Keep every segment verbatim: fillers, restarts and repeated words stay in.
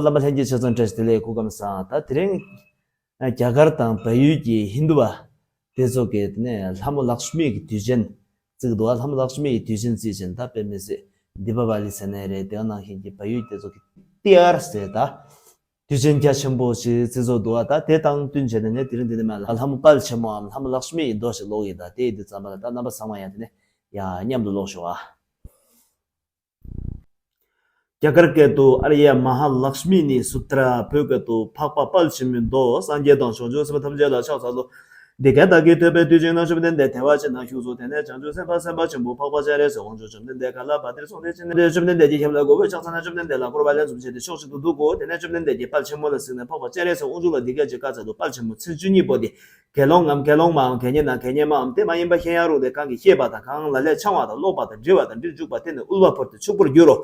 བླ་མ་ལྷན་རྒྱས་ཆ་ཚང་བཀྲ་ཤིས་བདེ་ལེགས། སྐུ་ཁམས་བཟང་། ད་དེ་རིང་རྒྱ་གར་དང་བལ་ཡུལ་གྱི་ཧིན་དུ་བ་དེ་ཚོ་གིས་དེ་ནས་ལྷ་མོ་ལག་ཤི་མི་གི་དུས་ཆེན་བརྩིགས་འདུག་ལྷ་མོ་ལག་ཤི་མི་གི་དུས་ཆེན་བརྩིགས་བྱས་ནས། ད་དཔེ་མི་སྲིད་དི་པ་བ་ལི་ཟེར་ནའི་རེད། དེ་ག་ནང་བཞིན་གྱི་བལ་ཡུལ་དེ་ཚོ་གིས་ཏི་ཡར་ཟེར་ད་དུས་ཆེན་རྒྱ་ཆེན་པོ་ཞིག་བརྩི་ཚོ་འདུག་ད་དེ་དང་བསྟུན་བྱས་ནས་ངས་དེ་རིང་འདི་ནས་མར་ལྷ་མོ་དཔལ་ཆེན་མོའམ་ལྷ་མོ་ལག་ཤི་མི་ཡི་མདོ་ཞིག་ཀློག་གི་ཡིན། ད་དེ་ཡི་དུས་ཙམ་པ་ལ་ད་རྣམ་པ་ཚང་མ་ཡང་དེ་ནས་ཡང་མཉམ་དུ་ཀློག་ཤོག་ཨ། རྒྱ་གར་སྐད་དུ། ཨརྱ་མ་ཧཱ་ལག་ཤི་མི་ནི་སུ་ཏྲ། བོད་སྐད་དུ། འཕགས་པ་དཔལ་ཆེན་མོའི་མདོ། སངས་རྒྱས་དང་བྱང་ཆུབ་སེམས་དཔའ་ཐམས་ཅད་ལ་ཕྱག་འཚལ་ལོ། འདི་སྐད་བདག་གིས་ཐོས་པས། དུས་གཅིག་ན་བཅོམ་ལྡན་འདས་དལ་བ་ཅན་ན་བཞུགས་སོ། དེ་ནས་བྱང་ཆུབ་སེམས་དཔའ་སེམས་དཔའ་ཆེན་པོ་འཕགས་པ་སྤྱན་རས་གཟིགས་དབང་ཕྱུག་བཅོམ་ལྡན་འདས་ག་ལ་བ་དེར་སོང་སྟེ། བཅོམ་ལྡན་འདས་ཀྱི་ཞབས་ལ་མགོ་བོས་ཕྱག་འཚལ་ན། བཅོམ་ལྡན་འདས་ལ་བསྐོར་བ་ལན་གསུམ་བྱས་ཏེ་ཕྱོགས་གཅིག་ཏུ་འདུག་གོ། དེ་ནས་བཅོམ་ལྡན་འདས་ཀྱིས་དཔལ་ཆེན་མོ་ལ་གཟིགས་ནས་འཕགས་པ་སྤྱན་རས་གཟིགས་དབང་ཕྱུག་ལ་འདི་སྐད་ཅེས་བཀའ་སྩལ་ཏོ། དཔལ་ཆེན་མོ། ཚེ་བཅུ་གཉིས་པོ་འདི་དགེ་སློང་ངམ་དགེ་སློང་མའམ་དགེ་བསྙེན་ནམ་དགེ་བསྙེན་མའམ་དེ་མ་ཡིན་པ་གཞན་ཡང་རུང་སྟེ། གང་གིས་ཤེས་པ་དང་། གང་ལ་ལས་འཆང་བ་དང་། ཀློག་པ་དང་། འདྲི་བ་དང་། འདིར་འཇུག་པ་དེ་ནི་དབུལ་བ་བོར་ཏེ་ཕྱུག་པོར་འགྱུར་རོ།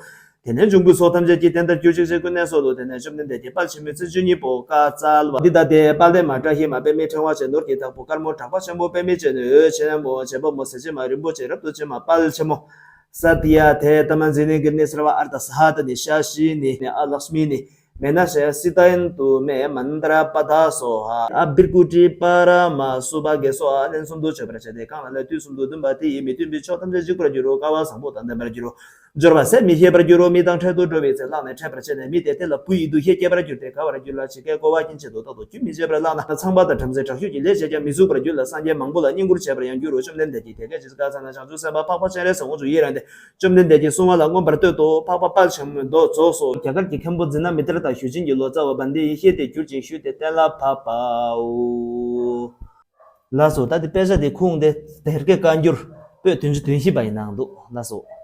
དེ་ནས་འབྱུང་པོའི་ཚོགས་ཐམས་ཅད་ཀྱིས་དེ་ལྟར་གྱུར་ཅིག་ཅེས་ཀུན་ནས་གསོལ་ལོ། དེ་ནས་བཅོམ་ལྡན་འདས་ཀྱིས་དཔལ་ཆེན་མོའི་ཚེ་བཅུ་གཉིས་པོ་བཀའ་སྩལ་པ། འདི་ལྟ་སྟེ། དཔལ་ལྡན་མ་བཀྲ་ཤིས་མ། པདྨའི་ཕྲེང་བ་ཅན། ནོར་གྱི་བདག་པོ་དཀར་མོ་གྲགས་པ་ཆེན་པོ། པདྨའི་སྤྱན་ནི་འོད་ཆེན་མོ། བྱེད་པ་མོ། ཟེར་བྱེད་མ། རིན་པོ་ཆེ། རབ་ཏུ་ཕྱེ་མ། དཔལ་ཆེན་མོ། ས་ཏི་ཡ། དེ་ཏ་མ་ཛི་ནི་གི་ནི་སརྦ་ཨརྟ་ས་ཧ་ཏ་ནི། ཤ་ཤི་ནི། ཨ་ལག་ཤི་མི་ནི། མེ་ན་ཤ་ཡ་སི་ཏ་ཡན་ཏུ་མེ་མན་ཏ་ར་པ་དྷ་སོ་ཧ། ཨ་བིར་ཀུ་ཏི་པ་ར་མ་སུ་བྷ་གེ་སོ་ཧ། ལན་གསུམ་དུ་མཆོད་པར་བྱས་ཏེ། གང་ལ་ལས་དུས་གསུམ་དུ་འདུན་པ་དེ་ཡིས་མི་མཐུན་པའི་ཕྱོགས་ཐམས་ཅད་འཇིག་པར་འགྱུར་རོ། དཀའ་བ་བཟང་པོ་དང་ལྡན་པར་འགྱུར་རོ། འབྱོར་བ་ཟད་མི་ཤེས་པར་འགྱུར་རོ། མི་དང་འཕྲད་དུ་འགྲོ་བའི་ཚེ་བརླགས་ནས་འཕྲད་པར་བྱས་ནས། མི་དེ་དེ་ལ་བུ་ཡི་འདུ་ཤེས་སྐྱེས་པར་འགྱུར་ཏེ། དགའ་བར་འགྱུར་ལ། ཇི་སྐད་བསྒོ་བ་གྱིན་ཆེད་དུ་རྟག་ཏུ་རྒྱུན་མི་འཆད་པར་བླངས་ན། ཚངས་པ་དང་བྲམ་ཟེ་དྲག་ཤོས་ཀྱི་ལས་བྱས་ཀྱང་མི་ཚུགས་པར་འགྱུར་ལ། སངས་རྒྱས་མང་པོ་ལ་བསྙེན་བཀུར་བྱས་པར་ཡང་འགྱུར་རོ། བཅོམ་ལྡན་འདས་ཀྱིས་དེ་སྐད་ཅེས་བཀའ་སྩལ་ན། བྱང་ཆུབ་སེམས་དཔའ་འཕགས་པ་སྤྱན་རས་གཟིགས་དབང་ཕྱུག་ཡི་རངས་ཏེ། བཅོམ་ལྡན་འདས་ཀྱིས་གསུང་བ་ལ་མངོན་པར་བསྟོད་དོ། འཕགས་པ་དཔལ་ཆེན་མོའི་མདོ་རྫོགས་སོ། རྒྱ་གར་གྱི་མཁན་པོ་ཛི་ན་མི་ཏྲ་དང་ཞུ་ཆེན་གྱི་ལོ་ཙཱ་བ་བན་དེ་ཡེ་ཤེས་དེས་བསྒྱུར་ཅིང་ཞུས་ཏེ་གཏན་ལ་ཕབ་པའོ། ལགས་སོ། ད་དེ་དཔེ་ཆ་དེ་ཁུངས་དེ་སྡེ་དགེ་བཀའ་འགྱུར་པོད་བདུན་ཅུ་དོན་བཞི་པ་ཡི་ནང་འདུག་ལགས་སོ།